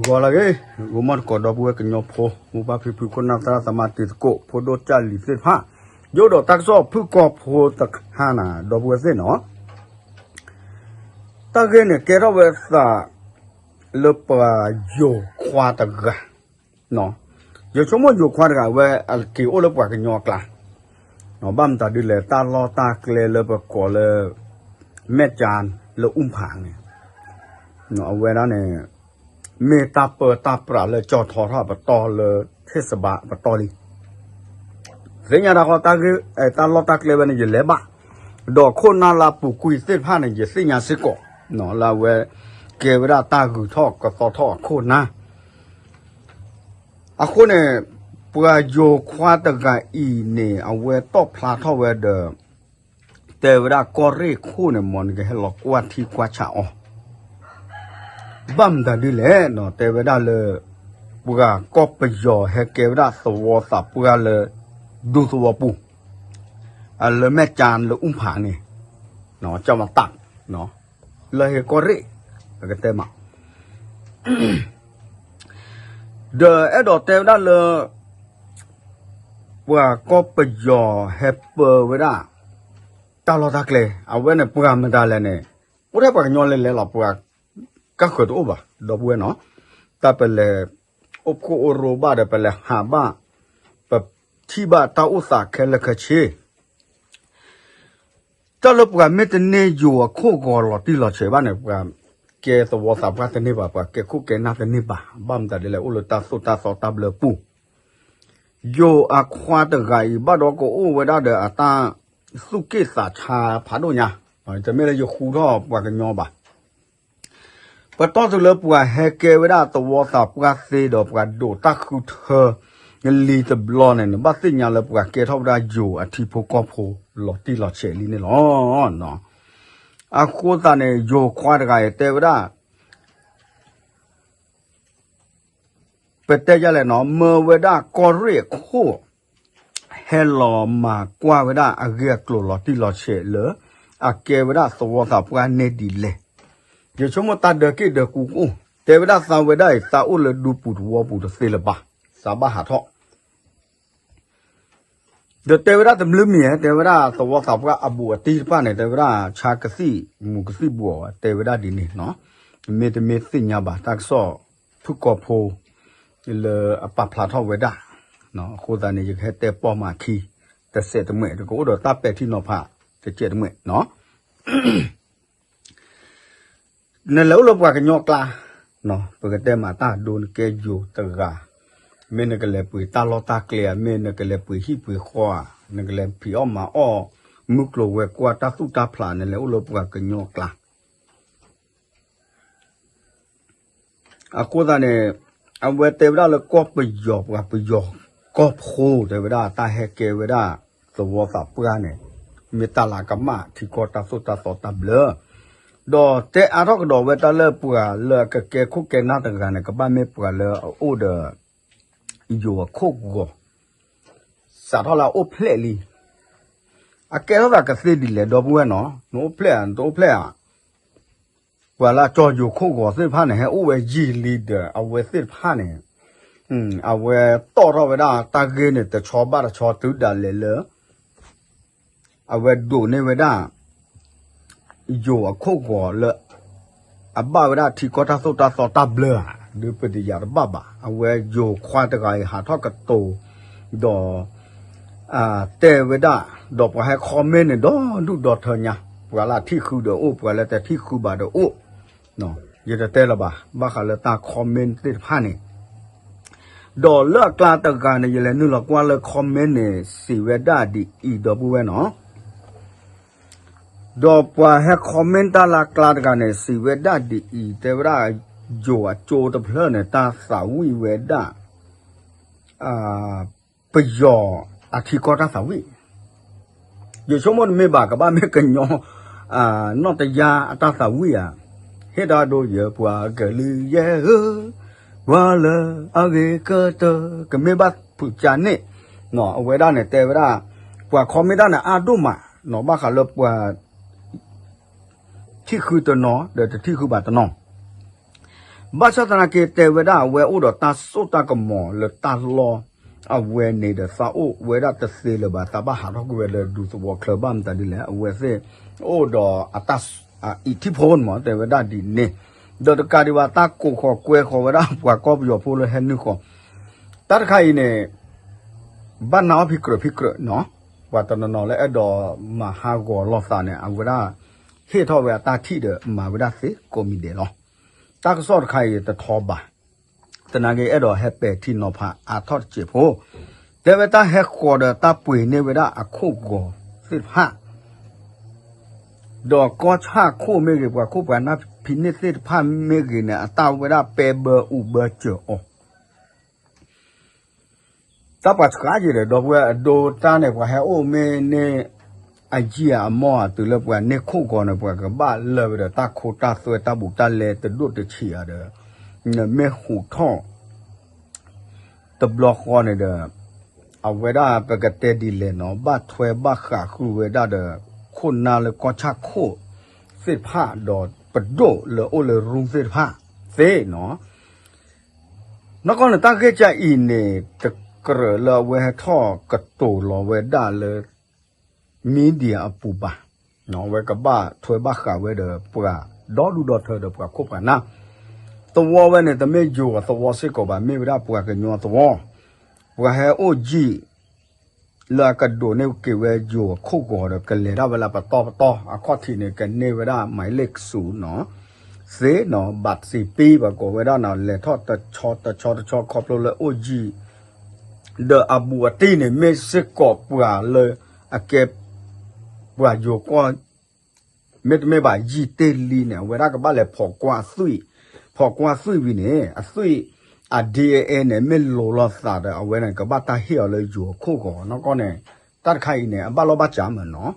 ဂီၤလၢအဂ့ၤ, ဂီၤမီၢ်သကိး ဒီပုၢ်ဝဲၢ်ကညီဖိ, မိၢ်ပၢ်ဖံဖု ခိၣ်နၢ်သရၣ်သမါ တံၤသကိး ဖိဒိၣ်ကၢ်လံၤသ့ၣ်တဖၣ်, ယအိၣ်ဒီးတၢ်ကစီၣ်ဖုၣ်ကိာ်ဖိတခါန့ၣ် ဒီပုၢ်ဝဲၢ်သ့ၣ်နီၤ, တၢ်ဂ့ၢ်န့ၣ် ကဲထီၣ်ဝဲသးလၢပှၤယိၤခွါတဂၤ, ယဆိကမိၣ်ယိၤခွါတဂၤဝဲအက့ၤအိၣ်လၢပှၤကညီအကျါ, ဘၣ်မတၤဒ်လဲၣ် တၢ်လီၢ်တၢ်ကျဲလၢပကိးလၢ မဲၢ်ကၠၢၣ်လၢအူဖၣ်န့ၣ်, အဝဲဒၣ်န့ၣ် မ့ၢ်တၢ်ပၢတၢ်ပြးလၢကၠီထီထီၣ်အပတီၢ်လၢ ထ့ၣ်စဘါအပတီၢ်လံ သ့ၣ်ညါတၢ်ဃီ တၢ်ဂ့ၢ် တၢ်လီၢ်တၢ်ကျဲဝဲန့ၣ် ယလဲၤဘၣ်, ဒီးခိၣ်နၢ်လၢအပူၤကွံာ်သ့ၣ်တဖၣ်န့ၣ် ယသ့ၣ်ညါစ့ၢ်ကီး, လၢအဝဲကဲဝဲဒၣ်တၢ်ဂုၤထီၣ်ကသီထီၣ်အခိၣ်နၢ်, အဃိန့ၣ် ပှၤယိၤခွါတဂၤအံၤန့ၣ် အဝဲတီၣ်ဖျါထီၣ်ဝဲဒီး တဲဝဲဒၣ်ကီၢ်ရ့ၣ်ခိၣ်န့ၣ် မ်နကဟဲလီၤကွၢ်ထံကွၢ်ဆးအီၤ ဘၣ်မတၤဒ်လဲၣ်နီၤ တဲဝဲဒၣ်လၢ ပှၤကီၢ်ပယီၤဟဲကဲဝဲဒၣ်သဝီသးပှၢ်လၢ ဒူသဝီပူၤ, အလၢမဲၢ်ကၠၢၣ်လၢအူဖၣ်န့ၣ်, ကၠီမတၢ်, လၢဟ့ကီၢ်ရ့ၣ်, အကတဲမး ဒီးအဲၣ်ဒိးတဲဝဲဒၣ်လၢ ပှၤကီၢ်ပယီၤဟဲပၢဝဲဒၣ် တၢ်လီၢ်တၢ်ကျဲ, အဝဲန့ၣ်ပှၤမတၤလဲၣ်န့ၣ်, အိၣ်ထဲပှၤကညီလဲၤလဲၤလီၤ ပှၤကါဃၢၤတအိၣ်ဘၣ် ဒီပုၢ်ဝဲၢ်နီၤ, တၢ်ပလဲၤအိၣ်ဖှိၣ်အိၣ်ရိဘၣ်ဒီး ပလဲၤဟးဘၣ်, ပထံၣ်ဘၣ်တၢ်အိၣ်သးခဲလၢာ်ခဲဆ့ တၢ်လၢပှၤမ့ၢ်တန့ၢ်ယိၤအခိၣ်ဂီၤလီၤတံၢ်လီၤဆဲးဘၣ်န့ၣ် ပှၤကဲသဝီသးပှၢ်တန့ၢ်ဘၣ် ပှၤကဲခိၣ်ကဲနၢ်တန့ၢ်ဘၣ် ဘၣ်မတၤဒ်လဲၣ် အိၣ်လၢတၢ်သိၣ်တၢ်သီတၢ်ဘျၢပူၤ, ယိၤအခွါတဂၤအံၤ ဘၣ်ဒီးကအိၣ်ဝဲဒၣ်ဒီးအတၢ်သူၣ်က့ၣ်သးဆါဖးဒိၣ်ညါ, တမ့ၢ်လၢယဃူထီၣ်ပှၤကညီဘၣ် ပတီၢ်တုၤလၢပှၤဟဲကဲဝဲဒၣ်သဝီသးပှၢ်သ့ဒီးပှၤဒိးတၢ်ဃုထၢ လံၤတဘျီန့ၣ် နဘၣ်သ့ၣ်ညါလၢပှၤကဲထီၣ်ဝဲဒၣ်ယိၤအထံဖိကီၢ်ဖိလီၤတံၢ်လီၤဆဲးလံန့ၣ်လီၤ. အဃိသတးန့ၣ် ယိၤခွါတဂၤအံၤတဲဝဲဒၣ် ပတဲယလဲၣ်နီၤ မၢဝဲဒၣ်ကီၢ်ရ့ၣ်အခိၣ် ဟဲလီၤမၤကွၢ်ဝဲဒၣ်အဂ့ၢ်အကျိၤလီၤတံၢ်လီၤဆဲးလၢ အကဲဝဲဒၣ်သဝီသးပှၢ်န့ၢ်ဒ်လဲၣ်. ယဆိကမိၣ်တၢ်ဒၢးက့ၢ်ဒၢးကူကအိၣ် တဲဝဲဒၣ်သးဝဲဒၣ်အံၤ သးအိၣ်လၢဒူပူၤသဝီပူၤတသ့လၢၤဘၣ်, သးဘၣ်ဟးထီၣ် ဒီးတဲဝဲဒၣ်တဘျုးမံၤ တဲဝဲဒၣ်သဝီသးပှၢ်အဘူးအတံၢ်တဖၣ်န့ၣ် တဲဝဲဒၣ်ဆါကသံၣ်မူၤကသံၣ်ဘှီး တဲဝဲဒၣ်ဒ်န့ၣ်နီၤ, မ့တမ့ၢ်သ့ၣ်ညါဘၣ် တၢ်ကစီၣ်ဖုၣ်ကိာ်ဖိ လၢအပာ်ဖျါထီၣ်ဝဲဒၣ်, အဃိသတးန့ၣ် ယကဟဲတဲပီၢ်မၤခံ တစဲးတမှဲာ် တကအိၣ်ဒီးတၢ်ပဲာ်ထံနီၤဖး တစဲးတမှဲာ်နီၤ နလဲၤအိၣ်လၢပှၤကညီအကျါ, ပကတဲမးတၢ်ဒိနကဲယိၤတဂၤ, မ့ၢ်နကလဲၤပှ့ၤတၢ်လီၢ်တၢ်ကျဲဧါ, မ့ၢ်နကလဲၤပှ့ၤဟံၣ်ပှ့ၤဃီဧါ, နကလဲၤဖံးအီၣ်မၤအီၣ်, မုၢ်ကျိၤဝဲၤကွာ်တၢ်သူၣ်တၢ်ဖျး, နလဲၤအိၣ်လၢပှၤကညီအကျါ အဃိသတးန့ၣ် အဝဲတဲဝဲဒၣ်လၢကီၢ်ပယီၤ ပှၤပယီၤကီၢ်ဖိ တဲဝဲဒၣ်တၢ်ဟဲကဲဝဲဒၣ်သဝီသးပှၢ်န့ၣ် မ့ၢ်တၢ်လၢကမၣ်ထံကီၢ်တၢ်သိၣ်တၢ်သီတၢ်ဘျၢ, ဒီးတဲအါထီၣ်ကဒီးဝဲတၢ်လၢပှၤလၢအကကဲခိၣ်ကဲနၢ်တဂၤန့ၣ် ကဘၣ်မ့ၢ်ပှၤလၢအအိၣ်ဒီး ယိၤအခိၣ်ဂီၤ စးထီၣ်လၢအအိၣ်ဖျဲၣ်လံ, အကဲထီၣ်သးကသ့ဒ်လဲၣ် ဒီပုၢ်ဝဲၢ်နီၤ, နအိၣ်ဖျဲၣ်ဧါ နတအိၣ်ဖျဲၣ်ဧါ, ပှၤလၢအကၠီယိၤခိၣ်ဂီၤသ့ၣ်တဖၣ်န့ၣ် ဟဲအိၣ်ဝဲယံာ်လံဒီး အဝဲသ့ၣ်တဖၣ်န့ၣ် အဝဲတီၣ်ထီၣ်ဝဲဒၣ်တၢ်ဂ့ၢ်န့ၣ် တဆီဘၣ်တဆီတုၤဒၣ်လဲာ်လၢ အဝဲဒိးန့ၢ်ဝဲဒၣ် ယိၤအခိၣ်ဂီၤလၢ အဘၣ်ဝဲဒၣ်ထံကီၢ်တၢ်သိၣ်တၢ်သီတၢ်ဘျၢဧါ, ဒုးပတယၤတဘၣ်ဘၣ်, အဝဲယိၤခွါတဂၤအံၤဟးထီၣ်ကတိၤ ဒီး တဲဝဲဒၣ်, ဒီးပှၤဟဲ comment န့ၣ် ဒီဒူၣ်ဒီထၢညါ, ပှၤလၢအထံၣ်ဃုဒီးအိၣ်, ပှၤလၢတထံၣ်ဃုဘၣ်ဒီးအိၣ်, ယတတဲလၢၤဘၣ်, ဘၣ်ဃးလၢတၢ် comment သ့ၣ်တဖၣ်န့ၣ်, ဒီးလၢအကျါတဂၤန့ၣ် ယလဲၤနုာ်လီၤကွၢ်လၢ comment န့ၣ် စံးဝဲဒၣ်ဒ်အံၤ ဒီပုၢ်ဝဲၢ်နီၤ ဒီးပှၤဟဲ comment တၢ်လၢအကျါတဂၤန့ၣ် စံးဝဲဒၣ်ဒ်အံၤ, တဲဝဲဒၣ် ယိၤအကၠိတဖျၢၣ်န့ၣ် တၢ်သးဝံၣ်ဝဲဒၣ် ပယီၤအထံကီၢ်တၢ်သးဝံၣ်, ယဆိကမိၣ်တမ့ၢ်ဘၣ် ကဘၣ်မ့ၢ်ကညီ နီၢ်တယါအတၢ်သးဝံၣ်ဧါ, ဟ့ၣ်တၢ်ဒိယဲ ပှၤကလုာ်ယဲၢ်ဧၢ, ပှၤလၢအဂ့ၤကတၢၢ် ကမ့ၢ်ဘၣ်ဖုးကၠါန့ၣ်, အဝဲဒၣ်န့ၣ် တဲဝဲဒၣ် ပှၤ comment တၢ်န့ၣ် အါဒိၣ်မး, ဘၣ်ဃးလၢပှၤ ထံၣ်ဃုတနီၤ ဒီးတထံၣ်ဃုဘၣ်တနီၤ, ဘၣ်ဆၣ်သနာ်က့တဲဝဲဒၣ် အဝဲအိၣ်ဒီးတၢ်စိတၢ်ကမီၤလၢတၢ်လီၢ် အဝဲန့ၣ်ဒီးသးအိၣ်ဝဲဒၣ်တသ့လၢၤဘၣ်, သးဘၣ်ဟးထီၣ်ကွံာ်ဝဲလၢဒူသဝီချၢ ဘၣ်မတၤဒ်လဲၣ် အဝဲသ့ၣ်အိၣ်ဒီးအတၢ် အံးထံဖိန့ၣ်မး တဲဝဲဒၣ်ဒ်န့ၣ်, ဒီးတကးဒံးဘၣ် တၢ်ကိးဃီၤကွဲဃီၤဝဲဒၣ်ပှၤကီၢ်ပယီၤဖိလၢဟဲနုာ်ဃီၤ, တၢ်တခါအံၤန့ၣ် ဘၣ်နါအီၣ်ဖံးကြၢးဖံးကြၢးနီၤ, ပှၤတနီၤနီၤလၢအဲၣ်ဒိးမၤဟးဂီၤလိာ်သးန့ၣ် အဝဲဒၣ်ဟ့ၣ်ထီၣ်ဝဲအတၢ်ထံၣ်ဒီးမၤဝဲဒၣ်သ့ကိးမံၤဒဲးလီၤ. တၢ်ကစီၣ်တခါအံၤတထီဘၣ်, သနာ်က့အဲၣ်ဒိးဟဲပဲာ်ထံနီၤဖးအါထီၣ်တစဲးဖိ, တဲဝဲတၢ်ဟဲဃီၤဒီးတၢ်ပှ့ၤန့ၢ်ဝဲဒၣ်အခိၣ်ဂီၤသ့ၣ်တဖၣ် ဒီးကီၢ်ဆၣ်ခိၣ်မ့ၢ်ဂ့ၤ ပှၤခိၣ်ပှၤနၢ်ဖံးန့ၢ်သ့ၣ်တဖၣ်မ့ၢ်ဂ့ၤန့ၣ် အတၢ်ဝဲဒၣ်ပဲဘၢအူးဘၢစၢၤအီၤ တၢ်ပှၤဆှးယံာ်ဒီး ဒီပုၢ်ဝဲၢ်အဒိတၢ်န့ၣ် ပှၤဟဲအိၣ်မ့ၢ်န့ၢ် အယံာ်အမီၢ်အတုၤလၢပှၤန့ၢ်ခိၣ်ဂီၤန့ၣ် ပှၤကဘၣ်လၢာ်ဝဲဒီးတၢ်ခိတၢ်သွဲတၢ်ဘူးတၢ်လဲတဒိၣ်တဆံးဧါဒီး နမ့ၢ်ဟူးထီၣ် တဘျီဃီန့ၣ်ဒီး အဝဲဒၣ်ပကတဲဒ်လဲၣ်နီၤ ဘၣ်ထွဲဘၣ်ဃးဃုာ်ဝဲဒၣ်ဒီး ခိၣ်နၢ်လၢကီၢ်ဆၣ်ခိၣ်သ့ၣ်တဖၣ် ဒီးပဒိၣ်လၢအိၣ်လၢရူသ့ၣ်တဖၣ်သ့နီၤ နီၢ်ကီၢ်န့ၣ် တၢ်ဂ့ၢ်ကၢ်အံၤန့ၣ် တကြၢးလၢအဝဲဟဲထီၣ်ကတိၤလီၤဝဲဒၣ်လၢ media အပူၤဘၣ်. အဝဲကဘၣ်ထွဲဘၣ်ဃးဝဲဒီးပှၤဒီဒူၣ်ဒီထၢဒီးပှၤခိၣ်ပှၤနၢ်, သဝီဝဲန့ၣ် တမ့ၢ်ယိၤအသဝီစ့ၢ်ကီးဘၣ်, မ့ၢ်ဝဲဒၣ်ပှၤကညီအသဝီ, ပှၤဟဲအိၣ်ယံာ် လၢအကဒိးန့ၢ်က့ၤဝဲယိၤအခိၣ်ဂီၤဒီး ကလဲၤဒၣ်ဝဲလၢပတီၢ်ပတီၢ် အခီၣ်ထံးန့ၣ် ကန့ၢ်ဝဲဒၣ် မၤလ့ၣ်စူၤနီၤ သ့နီၤ ဘၣ်စံးပံ ပှၤကိးဝဲဒၣ်နီၤ လဲၤထီၣ်တဆီတဆီတဆီခီဖျိလၢအိၣ်ယံာ် ဒီးအဘူးအတံၢ်န့ၣ် မ့ၢ်စ့ၢ်ကီးပှၤလၢအကဲ ပှၤယိၤကီၢ် မ့တမ့ၢ်ဘၣ်ယံာ်တ့ၢ်လံန့ၣ် အဝဲဒၣ်ကဘၣ်လဲၤဖီၣ်ကွၢ်သွံၣ်, ဖီၣ်ကွၢ်သွံၣ်ဝံၤန့ၣ် အသွံၣ် အ DNA န့ၣ် မ့ၢ်လိၤလိာ်သးဒီး အဝဲန့ၣ် ကဘၣ်တၢ်ဟ့ၣ်အီၤလၢယိၤအခိၣ်ဂီၤနီၢ်ကီၢ်န့ၣ်, တၢ်တခါအံၤန့ၣ် အဘၣ်လီၢ်ဘၣ်စးမးနီၤ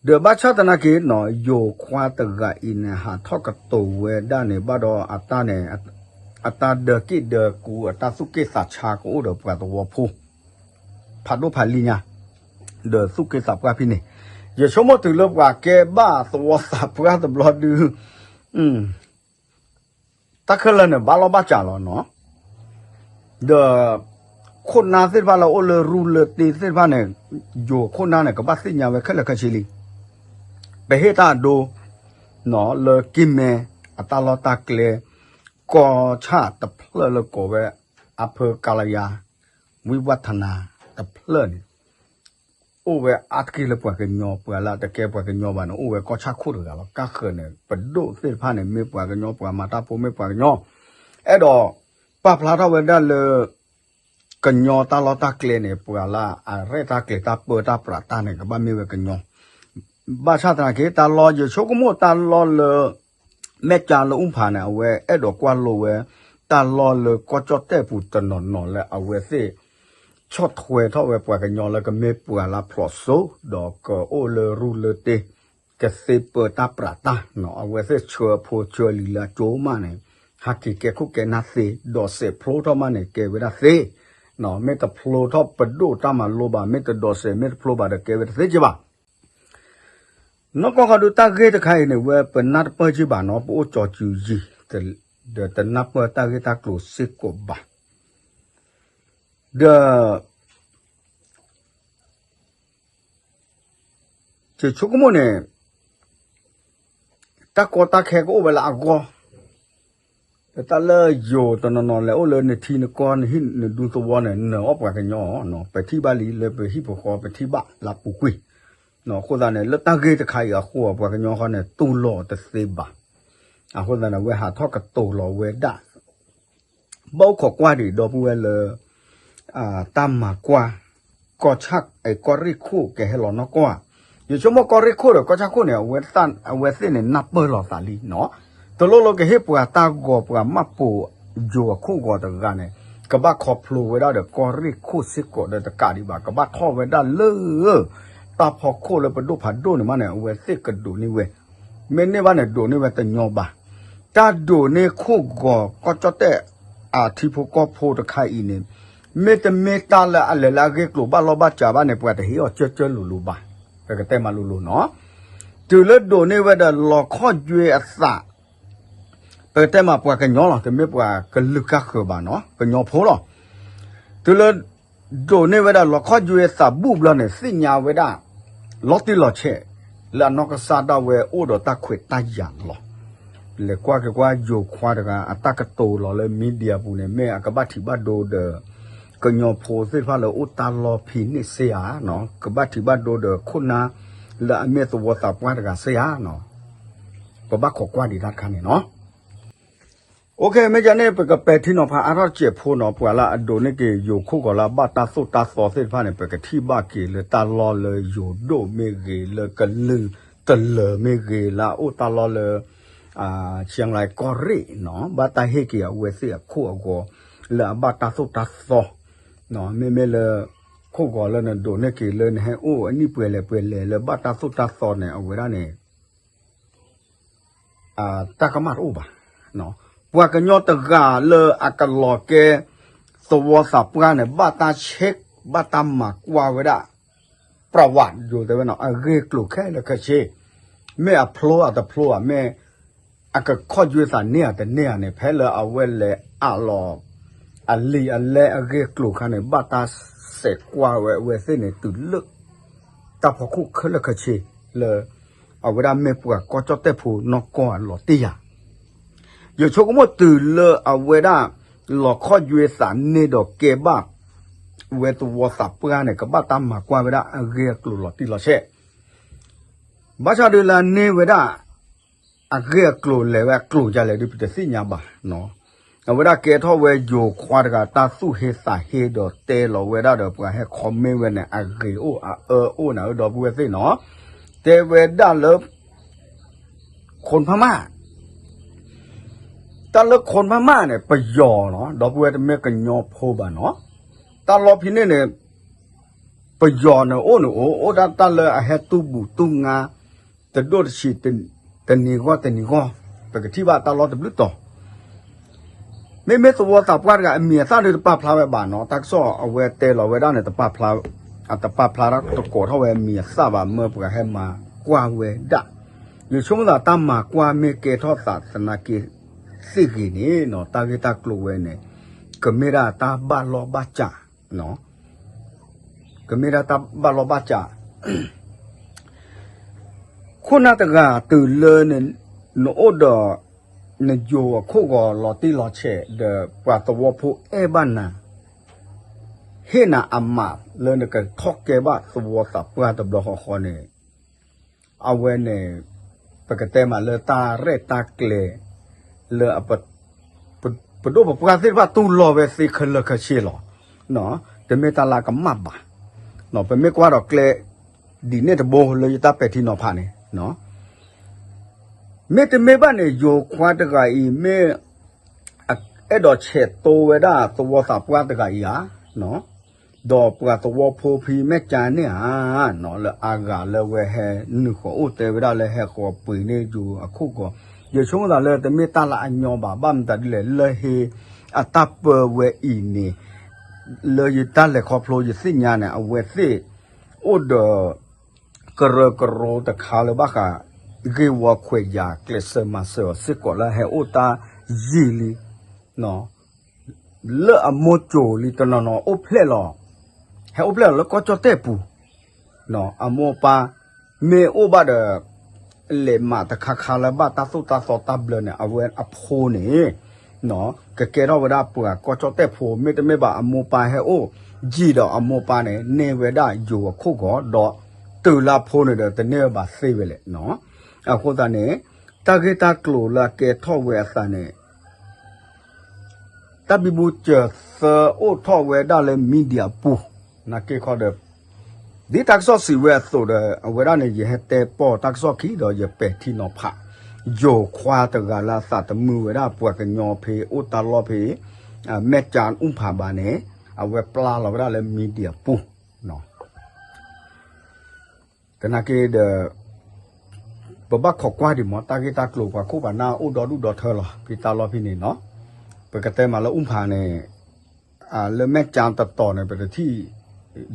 ဒီးဘၣ်ဆၣ်သနာ်က့နီၤ ယိၤခွါတဂၤအံၤန့ၣ် ဟးထီၣ်ကတိၤဝဲဒၣ်န့ၣ် ဘၣ်ဒီးအတၢ်န့ၣ် အတၢ်ဒၢက့ၣ်ဒၢကူ အတၢ်သူၣ်က့ၣ်သးဆါကအိၣ်ဒီးပှၤသဝီဖိ ဖးဒိၣ်ဖးလံၤညါ ဒီးသူၣ်က့သးပှၢ်ဖဲန့ၣ်, ယဆိကမိၣ်တုၤလၢပှၤကဲဘၣ်သဝီသးပှၢ်တဘျီဒု တၢ်ခဲလၢာ်န့ၣ် ဘၣ်လီၢ်ဘၣ်စးလီၤနီၤ, ဒီး ခိၣ်နၢ်သ့ၣ်တဖၣ်လၢအိၣ်လၢရူလၢတ့သ့ၣ်တဖၣ်န့ၣ်, ယိၤခိၣ်နၢ်န့ၣ် ကဘၣ်သ့ၣ်ညါဝဲခဲလၢာ်ခဲဆ့လံ, ပဟ့ၣ်တၢ်အဒိ လၢက့ၢ်မဲ အတၢ်လီၢ်တၢ်ကျဲ ကီၢ်ဆၣ်တဖျၢၣ်လၢကိးဝဲ အဖၢကလယါ ဝံဝထနၤ တဖျၢၣ်န့ၣ် အိၣ်ဝဲအါတက့ၢ်လၢပှၤကညီ ပှၤလၢအတကဲပှၤကညီဘၣ်န့ၣ် အိၣ်ဝဲကီၢ်ဆၣ်ခိၣ်တဂၤလီၤ. ကါဃၢၤန့ၣ် ပဒိၣ်သ့ၣ်တဖၣ်န့ၣ် မ့ၢ်ပှၤကညီ ပှၤမၤတၢ်ဖိမ့ၢ်ပှၤကညီ, အဲၣ်ဒိး ပာ်ဖျါထီၣ်ဝဲဒၣ်လၢ ကညီတၢ်လီၢ်တၢ်ကျဲန့ၣ် ပှၤလၢအရဲၣ်တၢ်ကျဲၤတၢ်ပၢတၢ်ပြးတၢ်န့ၣ် ကဘၣ်မ့ၢ်ဝဲကညီ, ဘၣ်ဆၣ်သနာ်က့ တၢ်လီၢ်ယဆိကမိၣ်တၢ်လီၢ်လၢ မဲာ်ကၠါလၢအူဖးန့ၣ် အဝဲအဲၣ်ဒိးကွၢ်လိဝဲ တၢ်လီၢ်လၢကီၢ်ကၠီၣ်တဲၣ်ပူၤတနီၤနီၤလၢအဝဲသ့ၣ် ဆီၣ်ထွဲထီၣ်ဝဲပှၤကညီလၢကမ့ၢ်ပှၤလၢဖျိးစိ ဒီးကအိၣ်လၢရူလၢတ့ ကသ့ပၢတၢ်ပြးတၢ်နီၤ အဝဲသ့ၣ်ဆှၢအဖိဆှၢလံၤလၢအကၠိမးန့ၣ် ဟးက့ၤကဲခိၣ်ကဲနၢ်သ့ ဒိးစဲးဖျိထီၣ်မးန့ၣ် ကဲဝဲဒၣ်သ့, မ့ၢ်တဖျိထီၣ်ပဒိၣ်တၢ်မၤလိဘၣ် မ့ၢ်တဒိးစဲးမ့ၢ်တဖျိဘၣ်ဒီးကဲဝဲတသ့က့ဘၣ် နီၢ်ကီၢ်ဃီဒု တၢ်ဂ့ၢ်တခါအံၤန့ၣ် ဝဲပနၢ်တပၢၢ်က့ဘၣ်နီၤ ပအိၣ်ကၠီၤစုၤယံၤ ဒီးတနၢ်ပၢၢ်တၢ်ဂ့ၢ်တၢ်ကျိၤစ့ၢ်ကီးဘၣ်. ဒီး ယဆိကမိၣ်န့ၣ် တၢ်ကီတၢ်ခဲကအိၣ်ဝဲလၢအဂီၢ် ဒီးတၢ်လၢယိၤတနီၤနီၤလဲၤအိၣ်လၢနထံနကီၢ်နဟံၣ်နဒူသဝီန့ၣ် နၢၤအီၣ်ပှၤကညီအီၤ ပထံၣ်ဘၣ်လံလၢပဟံၣ်ပဃီပထံၣ်ဘၣ်လၢအပူၤကွံာ်, အဃိသတးန့ၣ် လၢတၢ်ဂ့ၢ်တခါအံၤအဃိ ပှၤကညီဃီန့ၣ် တူၢ်လိာ်တသ့ဘၣ်, အဃိသတးန့ၣ် ဝဲဟးထီၣ်ကတိၤလီၤဝဲဒၣ် ဘၣ်အိၣ်ခိးကွၢ်ဒံးဒီပုၢ်ဝဲၢ်လၢ တၢ်မၤကွၢ် ကီၢ်ဆၣ် ကီၢ်ရ့ၣ်ခိၣ်ကဟဲလီၤနီၢ်ကီၢ်ဧါ, ယဆိကမိၣ်ကီၢ်ရ့ၣ်ခိၣ်ဒီးကီၢ်ဆၣ်ခိၣ်န့ၣ် အဝဲသ့ၣ်န့ၣ်နၢ်ပၢၢ်လိာ်သးလံနီၤ, တလိၣ်လၢကဟ့ၣ်ပှၤတၢ်ဂီၤပှၤမၢ်ပိာ်ယိၤအခိၣ်ဂီၤတဂၤန့ၣ် ကဘၣ်ခီဖျိဝဲဒၣ်ဒီးကီၢ်ရ့ၣ်ခိၣ်စ့ၢ်ကီးဒီးတကးဒံးဘၣ် ကဘၣ်ထီၣ်ဝဲဒၣ်လၢ တၢ်ဖီခိၣ်လၢပဒိၣ်ဖးဒိၣ်န့ၣ်မးန့ၣ် အဝဲသ့ၣ်ကဒိးန့ၢ်ဝဲ မ့ၢ်န့ၢ်ဘၣ်န့ၣ် ဒိးန့ၢ်ဝဲတညီဘၣ်. တၢ်ဒိးန့ၢ်ခိၣ်ဂီၤကီၢ်ကၠီၣ်တဲၣ်အထံဖိကီၢ်ဖိတခါအံၤန့ၣ် မ့တမ့ၢ်တၢ်လၢအလဲၤလၢအဂ့ၢ်ကျိၤဘၣ်လီၢ်ဘၣ်စးဘၣ်န့ၣ် ပှၤတဟ့ၣ်အီၤကၢကၢလိၤလိၤဘၣ်. ပကတဲမးလိၤလိၤနီၤ. တုၤလၢဒိးန့ၢ်ဝဲဒီးလီၤခီၣ်ယွဲအသး ပကတဲမးပှၤကညီလီၤ, တမ့ၢ်ပှၤကလုာ်ကါဃၢၤဘၣ်နီၤ, ကညီဖိလီၤ. တုၤလၢ ဒိးန့ၢ်ဝဲဒၣ်လီခီၣ်ယွဲသးဘူၣ်ဘျီန့ၣ် သ့ၣ်ညါဝဲဒၣ် လီၤတံၢ်လီၤဆဲး လၢအနီၢ်ကစၢ်ဒၣ်ဝဲအိၣ်ဒီးတၢ်ခွဲးတၢ်ယာ်လီၤ. လဲၤကွၢ်က့ၤကွၢ်ယိၤခွါတဂၤ အတၢ်ကတိၤလီၤလၢ media ပူၤန့ၣ် မ့ၢ်အကဘၣ်ထံးဘၣ်ဒိဒီး ကညီဖိသ့ၣ်တဖၣ်လၢအိၣ်တၢ်လီၢ်ဖဲန့ၣ်စ့ဧါ, ကဘၣ်ထံးဘၣ်ဒိဒီးခိၣ်နၢ်လၢအမ့ၢ်သဝီသးပှၢ်တဂၤစ့ဧါ. ပဘၣ်ခိးကွၢ်ဒံးတၢ်တခါန့ၣ်နီၤ. OK, မ့ၢ်ဒ်န့ၣ် ပကပဲာ်ထံနီၤဖးအါထီၣ်တစဲးဖိနီၤ, ပှၤလၢအဒိးန့ၢ်က့ၤယိၤခိၣ်ဂီၤလၢအဘၣ်တၢ်သိၣ်တၢ်သီသ့ၣ်တဖၣ်န့ၣ် ပကထံၣ်ဘၣ်က့ၤလၢတၢ်လီၢ်လၢယိၤဒိၣ်မ့ၢ်ဂ့ၤ လၢကလုာ်တလၢၤမ့ၢ်ဂ့ၤ လၢအအိၣ်တၢ်လီၢ်လၢ ကၠဲလၢကီၢ်ရ့ၣ်နီၤ, ဘၣ်တၢ်ဟ့ၣ်က့ၤအဝဲသ့ၣ်အခိၣ်အဂီၤ လၢအဘၣ်တၢ်သိၣ်တၢ်သီ မ့မ့ၢ်လၢ ခိၣ်ဂီၤလၢနဒိးန့ၢ်က့ၤလၢနဟဲအိၣ်အနံၣ်ပှဲၤလဲၣ်ပှဲၤလဲၣ်လၢဘၣ်တၢ်သိၣ်တၢ်သီန့ၣ် အဝဲဒၣ်န့ၣ် တၢ်ကမၣ်တအိၣ်ဘၣ်. ပှၤကညီတဂၤလၢအကလီၤကဲ သဝီသးပှၢ်န့ၣ် ဘၣ်တၢ်ဆဲး ဘၣ်တၢ်မၤကွၢ်ဝဲဒၣ် ပြဝး ယိၤတဲဝဲနီၤ အဂ့ၢ်အကျိၤခဲလၢာ်ခဲဆ့, မ့ၢ်အဖျိအတဖျိဧါ, မ့ၢ်အကခီၣ်ယွဲသးန့ၢ်ဧါတန့ၢ်ဧါန့ၣ် ဖဲလၢအဝဲလဲၤအးလီၤ အလံာ်အလဲအဂ့ၢ်အကျိၤအခါန့ၣ် ဘၣ်တၢ်စဲးကွၢ်ဝဲအဝဲသ့ၣ်န့ၣ် တုၤလၢ တၢ်ဖီခိၣ်ခဲလၢာ်ခဲဆ့လၢ အဝဲဒၣ်မ့ၢ်ပှၤကီၢ်ကၠီၣ်တဲၣ်ဖိနီၢ်ကီၢ်အလီၤတံၢ်ယၤ ယဆိကမိၣ်တုၤလၢအဝဲဒၣ် လီၤခီၣ်ယွဲသးန့ၢ်ဒီးကဲဘၣ် ဝဲသဝီသးပှၢ်န့ၣ် ကဘၣ်တၢ်မၤကွၢ်ဝဲဒၣ်အဂ့ၢ်အကျိၤလီၤတံၢ်လီၤဆဲး, ဘၣ်ဆၣ်ဒုးလၢအန့ၢ်ဝဲဒၣ် အဂ့ၢ်အကျိၤလဲၤဝဲအကျိၤဒ်လဲၣ်ဒုး ပတသ့ၣ်ညါဘၣ်. အဝဲဒၣ်ကဲထီၣ်ဝဲယိၤခွါတဂၤ တၢ်သူၣ်ဟ့သးဟ့ဒီးတဲလီၤဝဲဒၣ်ဒီးပှၤဟဲ comment ဝဲန့ၣ် အဂ့ၤအိၣ်အအၢအိၣ်နၤဧၢ ဒီပုၢ်ဝဲၢ်သ့ၣ်နီၤ, တဲဝဲဒၣ်လၢ ခိၣ်ဖးမၢ် တၢ်လၢခိၣ်ဖးမၢ်န့ၣ် ပယီၤနီၤ, ဒီပုၢ်ဝဲၢ်တမ့ၢ်ကညီဖိဘၣ်နီၤ, တၢ်လီၢ်ဖဲန့ၣ်န့ၣ် ပယီၤန့ၣ်အိၣ်န့ၣ်အိၣ် အိၣ်ဒၣ်တၢ်လၢအဟဲတူၢ်ဘူးတူၢ်ငါ တဒိၣ်တဆံး တနံၤဂီၢ်တနံၤဂီၢ် ပကထံၣ်ဘၣ်တၢ်လီၢ်တဘျုးတီၤ မ့မ့ၢ်သဝီသးပှၢ်တဂၤအမံၤအသၣ်ဒုးတပာ်ဖျါဝဲဘၣ်နီၤ, တၢ်ကစီၣ်အဝဲတဲလီၤဝဲဒၣ်န့ၣ် တပာ်ဖျါ အတပာ်ဖျါတကိးထီၣ်ဝဲမံၤအသၣ်ဘၣ် မၢပှၤဟဲမၤကွၢ်ဝဲဒၣ်, ယဆိကမိၣ်သးတၢ်မၤကွၢ်မ့ၢ်ကဲထီၣ်သးသနာ်က့သ့ၣ်ဂ့ၤန့ၣ်နီၤ, တၢ်ဂ့ၢ်တၢ်ကျိၤဝဲန့ၣ် ကမ့ၢ်ဒၣ်တၢ်ဘၣ်လီၢ်ဘၣ်စး ကမ့ၢ်ဒၣ်တၢ်ဘၣ်လီၢ်ဘၣ်စး ခိၣ်နၢ်တဂၤတုၤလၢ နအိၣ်ဒီး နယိၤအခိၣ်ဂီၤလီၤတံၢ်လီၤဆဲး ဒီးပှၤသဝီဖိအဲၣ်ဘၣ်နၤ ဟ့ၣ်နၤအမးလၢနကထီၣ်ကဲဘၣ်သဝီသးပှၢ်တဘျီဃီဃီန့ၣ် အဝဲန့ၣ် ပကတဲမးလၢတၢ်ရဲၣ်တၢ်ကျဲၤ လၢ ပဒိၣ်ပပှၢ်သ့ၣ်တဖၣ်တူၢ်လိာ်ဝဲသ့ခဲလၢာ်ခဲဆ့လီၤ. တမ့ၢ်တၢ်လၢအကမၣ်ဘၣ်. ပမ့ၢ်ကွၢ်ဒီးကျဲ ဒ်န့ၣ်တဘိလၢယတၢ်ပဲာ်ထံနီၤဖးန့ၣ် မ့တမ့ၢ်ဘၣ်န့ၣ် ယိၤခွါတဂၤအံၤ မ့ၢ် အဲၣ်ဒိးဆဲးတိဝဲဒၣ်သဝီသးပှၢ်တဂၤအံၤဧါ, ဒီးပှၤသဝီဖိဖံမဲာ်ကၠၢန့ၣ်ဧါ, လၢအဂၤလၢဝဲဟဲနုာ်ဃီၤအိၣ်တဲဝဲဒၣ်လၢဟဲဃီၤပှ့ၤန့ၢ်ယိၤအခိၣ်ဂီၤ, ယဆိကမိၣ်သးလၢတမ့ၢ်တၢ်လၢအညီဘၣ်, ဘၣ်မတၤဒ်လဲၣ် လၢဟ့အတၢ်ပၢဝဲအံၤန့ၣ် လၢယတၢ်လဲၤခီဖျိယသ့ၣ်ညါန့ၣ် အဝဲသ့ၣ် အိၣ်ဒီး ကရၢကရိတခါလၢဘၣ်ဃး ဂ့ၢ်ဝီခွဲးယာ်ကျဲးစၢးမၤစၢၤအီၤစ့ၢ်ကီးလၢဟဲအိၣ်တၢ်ယံာ်လံ လၢအမိၢ်စိၤလံတနီၤနီၤအိၣ်ဖျဲၣ်လီၤ, ဟဲအိၣ်ဖျဲၣ်လီၤလၢကီၢ်ကၠီၣ်တဲၣ်ပူၤ, အမိၢ်အပၢ် မ့ၢ်အိၣ်ဘၣ်ဒီး လဲၤမးတခါခါလၢဘၣ်တၢ်သိၣ်တၢ်သီတၢ်ဘျၢန့ၣ် အဝဲအဖိန့ၣ် ကကဲထီၣ်ဝဲဒၣ်ပှၤကီၢ်ကၠီၣ်တဲၣ်ဖိ မ့တမ့ၢ်ဘၣ်အမိၢ်ပၢ်ဟဲအိၣ်ယံာ်ဒီးအမိၢ်ပၢ်န့ၣ် န့ၢ်ဝဲဒၣ်ယိၤအခိၣ်ဂီၤ ဒီးတုၤလၢအဖိန့ၣ်ဒီးတန့ၢ်ဝဲဘၣ်သ့ဝဲလဲၣ်. အဃိသတးန့ၣ် တၢ်ဂ့ၢ်တၢ်ကျိၤလၢအကဲထီၣ်ဝဲအသးန့ၣ် တၢ်ဘံဘူစၢၤသၢအိၣ်ထီၣ်ဝဲဒၣ်လၢ media ပူၤ နာ်က့ခီဒီး ဒ်တၢ်ကစီၣ်စံးဝဲအသိးဒီး အဝဲဒၣ်န့ၣ် ယဟဲတဲပိာ်တၢ်ကစီၣ်ခံဒီး ယပဲာ်ထံနီၤဖး ယိၤခွါတဂၤလၢအသးတမုာ်ဝဲဒၣ်ပှၤကညီဖဲအိၣ်တၢ်လီၢ်ဖဲ မဲာ်ကၠၢအူဖးဘၣ်န့ၣ် အဝဲပျၢ်လီၤဝဲဒၣ်လၢ media ပူၤ သနာ်က့ဒီး ပဘၣ်ခိးကွၢ်ဒံးမး တၢ်ဂ့ၢ်တၢ်ကျိၤပှၤခိၣ်ပှၤနၢ်အိၣ်ဒီဒူၣ်ဒီထၢလီၤ ဖဲတၢ်လီၢ်ဖဲန့ၣ်နီၤ. ပကတဲမးလၢအူဖးန့ၣ် လၢမဲာ်ကၠၢတတီၤန့ၣ် ပတထံၣ်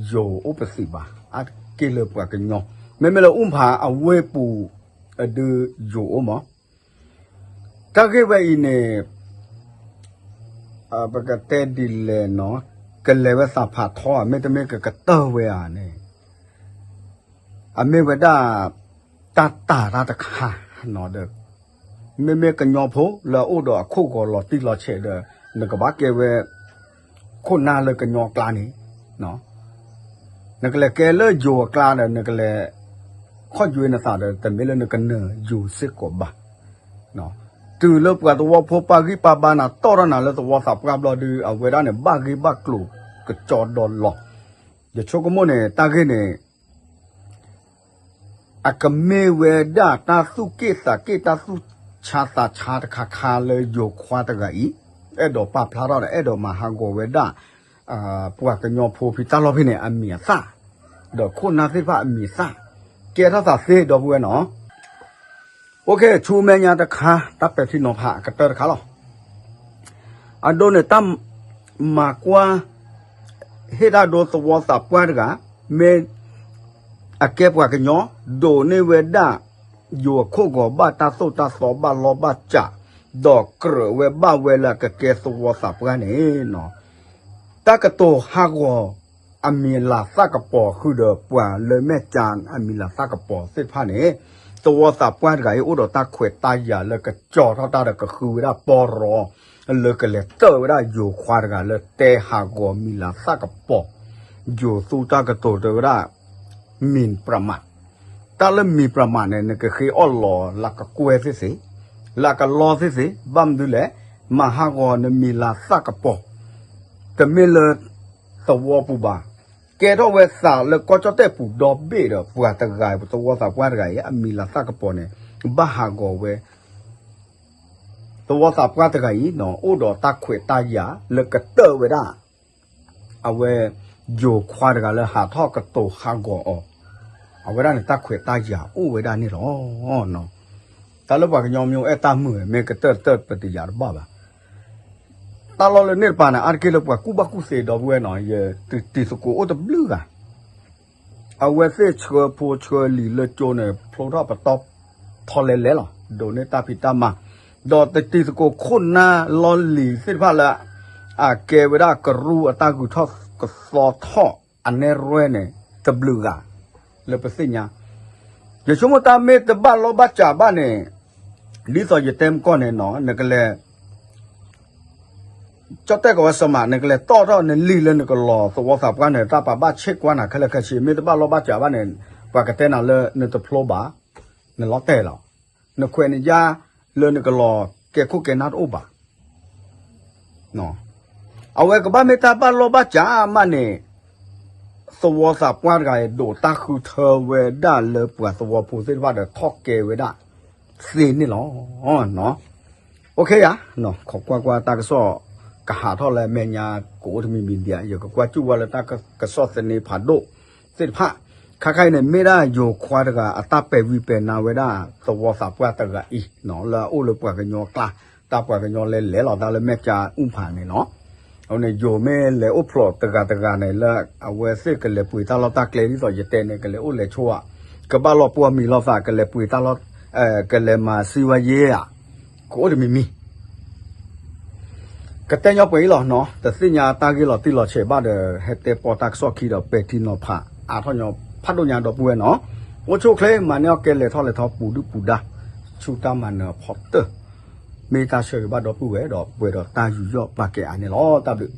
ယိၤအိၣ်ပသံးဘၣ် အါတက့ၢ်လၢပှၤကညီ. မ့မ့ၢ်လၢအူဖးအဝ့ၢ်ပူၤ အဒုးယိၤအိၣ်မး. တ တၢ်ဂ့ၢ်ဝဲအံၤန့ၣ် ပကတဲဒ်လဲၣ်နီၤ, ကလဲၤဝဲသးဖးထီဧါ မ့တမ့ၢ်ကကတၢၢ်ဝဲဧါန့ၣ် အမ့ၢ်ဝဲဒၣ် တၢ်တာ်တၢ်တခါနီၤဒီး မ့မ့ၢ်ကညီဖိလၢအအိၣ်ဒီးအခိၣ်ဂီၤလီၤတံၢ်လီၤဆဲးဒီး နကဘၣ်ကဲဝဲ ခိၣ်နၢ်လၢကညီအကျါန့ၣ် နကလဲၤကဲလၢယိၤအကျါဒီး နကလဲၤ ခီၣ်ယွဲနသးဒီး တမ့ၢ်လၢနကနၢၤယိၤစ့ၢ်ကီးဘၣ်. တုၤလၢပှၤသဝီဖိပာ်ဂံၢ်ပာ်ဘါနၤ တီၣ်ထီၣ်နၤလၢသဝီသးပှၢ်ဘျီဒု အဝဲဒၣ်န့ၣ် ဘၣ်ဂ့ၢ်ဘၣ်ကျိၤကကၠီဒီလီၤ. ယဆိကမိၣ်န့ၣ် တၢ်ဂ့ၢ်န့ၣ် အကမ့ၢ်ဝဲဒၣ်တၢ်သူၣ်က့ၣ်သးက့ၣ် တၢ်သူၣ်ဆါသးဆါတခါခါလၢယိၤခွါတဂၤအံၤ အဲၣ်ဒိးပာ်ဖျါထီၣ်ဒီး အဲၣ်ဒိးမၤဟးဂီၤဝဲဒၣ် ပှၤကညီဖိဖံတၢ်လီၢ်ဖဲန့ၣ် အမံၤအသၣ် ဒီးခိၣ်နၢ်သ့ၣ်တဖၣ်အမံၤအသၣ် ကဲထီၣ်သးသ့ဒီပုၢ်ဝဲၢ်နီၤ. အိၣ်ခ့ ဆူမဲာ်ညါတခါ တၢ်ပဲာ်ထံနီၤဖးအကတၢၢ်တခါလီၤ. အဒိန့ၣ် တၢ်မၤကွၢ် ဟ့ၣ်တၢ်ဒိသဝီသးပှၢ်တဂၤ မ့ၢ်အကဲပှၤကညီ ဒိးန့ၢ်ဝဲဒၣ် ယိၤအခိၣ်ဂီၤဘၣ်တၢ်သိၣ်တၢ်သီဘၣ်လီၢ်ဘၣ်စး ဒီးကြၢးဝဲဘၣ်ဝဲလၢအကကဲသဝီသးပှၢ်န့ၣ် တၢ်ကတိၤဟးဂီၤ အမံၤလၤသၣ်ကပီၤဃုာ်ဒီးပှၤလၢမဲာ်ကၠၢအမံၤလၤသၣ်ကပီၤသ့ၣ်တဖၣ်န့ၣ် သဝီသးပှၢ်တဂၤအံၤအိၣ်ဒီးတၢ်ခွဲးတၢ်ယာ်လၢကကၠီထီၣ်တၢ်ဒီးကဃုဝဲဒၣ်ပီရီ လၢကလဲၤတၢၢ်ဝဲဒၣ်ယိၤခွါတဂၤလၢတဲဟးဂီၤမံၤလၤသၣ်ကပီၤ ယိၤသူတၢ်ကတိၤတဲဝဲဒၣ် မံၤပြမး တၢ်လၢမံၤပြမးန့ၣ် နကဃ့အီၣ်လီၤလၢကကွဲသ့ၣ်သ့ၣ် လၢကလီသ့ၣ်သ့ၣ် ဘၣ်မနုၤလဲၣ် မၤဟးဂီၤနမံၤလၤသၣ်ကပီၤ တမ့ၢ်လၢ သဝီပူၤဘၣ်. ကဲထီၣ်ဝဲသးလၢကီၢ်ကၠီၣ်တဲၣ်ပူၤဒီဘ့ၣ်ဒီး ပှၤတဂၤ သဝီသးပှၢ်တဂၤအံၤ အမံၤလၤသၣ်ကပီၤန့ၣ် ဘၣ်ဟးဂီၤဝဲ သဝီသးပှၢ်တဂၤအံၤ အိၣ်ဒီးတၢ်ခွဲးတၢ်ယာ်လၢကတၢၢ်ဝဲဒၣ် အဝဲ ယိၤခွါတဂၤလၢဟးထီၣ်ကတိၤဟးဂီၤအီၤ အဝဲဒၣ်န့ၣ် တၢ်ခွဲးတၢ်ယာ်အိၣ်ဝဲဒၣ်န့ၣ်လီၤ. တၢ်လၢပှၤကညီမ့ၢ်အဲၣ်တၢ်မုာ် မ့ၢ်ကတၢၢ်တၢၢ်ပတယာ်တဘၣ်ဘၣ်. တၢ်လီၢ်လၢန့ၣ်တပၤန့ၣ် အါတက့ၢ်လၢပှၤကူၣ်ဘၣ်ကူၣ်သ့ဒီပုၢ်ဝဲၢ်နီၤ ယတံၤသကိးအိၣ်တဘျုးဂၤ အဝဲသ့ၣ်ဆှၢဖိဆှၢလံာ်လၢကၠိန့ၣ် ဖျိထီၣ်ပတီၢ်ထီလဲၤလဲၤလီၤ. ဒိးန့ၢ်တၢ်ဖံးတၢ်မၤ ဒီးတံၤသကိးခိၣ်နၢ်လီၢ်လံၤသ့ၣ်တဖၣ်လၢ အကဲဝဲဒၣ်ကရူၢ်အတၢ်ဂုၤထီၣ်ကသီထီၣ်အနဲၣ်ရွဲၣ်န့ၣ် တဘျုးဂၤ လၢပသ့ၣ်ညါ ယဆိကမိၣ်တၢ်မ့ၢ်တဘၣ်လီၢ်ဘၣ်စးဘၣ်န့ၣ် ဒ်သိးယတဲမကီၢ်န့ၣ်နီၤ နကလဲၤ ကၠီၣ်တဲၣ်ကီးဝဲစမး နကလဲၤတီၣ်ထီၣ်နလံာ်လၢနကလီၤသဝီသးပှၢ်န့ၣ် တၢ်ပာ်ဘၣ်ဆ့ၣ်ကွၢ်နၤခဲလၢာ်ခဲဆ့ မ့ၢ်တဘၣ်လီၢ်ဘၣ်စးဘၣ်န့ၣ် ပှၤကတဲနၤလၢနတဖျိဘၣ် နလီၤတဲာ်လီၤ. နခွဲးနယါလၢနကလီၤကဲခိၣ်ကဲနၢ်တအိၣ်ဘၣ်. အဝဲကဘၣ်မ့ၢ်တၢ်ဘၣ်လီၢ်ဘၣ်စးမးန့ၣ် သဝီသးပှၢ်တဂၤအံၤ ဒိးတၢ်ဃုထၢဝဲဒၣ်လၢပှၤသဝီဖိသ့ၣ်တဖၣ်ဒီးထီၣ်ကဲဝဲဒၣ်သ့န့ၣ်လီၤ. အိၣ်ခ့ယါ, ခိးကွၢ်ကွၢ်တၢ်ကစီၣ် ကဟးထီၣ်လၢမဲာ်ညါ ကအိၣ်တမံၤမံၤဒံး ယကကွၢ်စူၣ်ဝဲလၢတၢ်ကစီၣ်သန့ဖးဒိၣ်သ့ၣ်တဖၣ် ခါခါအံၤန့ၣ် မ့ၢ်ဒၣ်ယိၤခွါတဂၤအတၢ်ပဲာ်ဝံပဲာ်နါဝဲဒၣ်သဝီသးပှၢ်တဂၤအံၤ လၢအအိၣ်လၢပှၤကညီအကျါ တၢ်ပှၤကညီလဲၤလဲၤလီၤတၢ်လၢမဲာ်ကၠၢအူဖးန့ၣ်လီၤ. အဝဲန့ၣ် ယိၤမ့ၢ်လဲၤအိၣ်ဖျိးတဂၤတဂၤန့ၣ် လၢအဝဲသ့ၣ်ကလဲၤပှ့ၤတၢ်လီၢ်တၢ်ကျဲ ဒ်သိးယတဲန့ၣ် ကလဲၤအိၣ်လဲၤဆိးဧါ, ကဘၣ်လီၤပှီၢ်မံၤလီၤသး ကလဲၤပှ့ၤတၢ်လီၢ်, ကလဲၤမၤစံဝါယ့ဧါ, ကအိၣ်တမံၤမံၤ ကတဲညီပှဲၤအံၤလီၤနီၤ, တသ့ၣ်ညါတၢ်ဂ့ၢ်လီၤတံၢ်လီၤဆဲးဘၣ်ဒီး ဟဲတဲပီတၢ်ကစီၣ်ခံဒီး ပဲာ်ထံနီၤဖးအါထီၣ်ညီဖးဒိၣ်ညါဒီပုၢ်ဝဲၢ်နီၤ, အိၣ်ဆူၣ်အိၣ်ချ့ မၤန့ၢ်အီၣ်ကဲလဲၤထီၣ်လဲၤထီပူၤဒုၣ်ပူၤဒါ ဆူတၢ်မၤနၢၤအဖီတၢၢ်, မ့ၢ်တၢ်ဆၢဂ့ၤဘၣ်ဒီပုၢ်ဝဲၢ်ဒီး ပှဲၤဒီးတၢ်ယူးယီၣ်ပာ်ကဲအါန့ၣ်လီၤ. တၢ်ဘျုး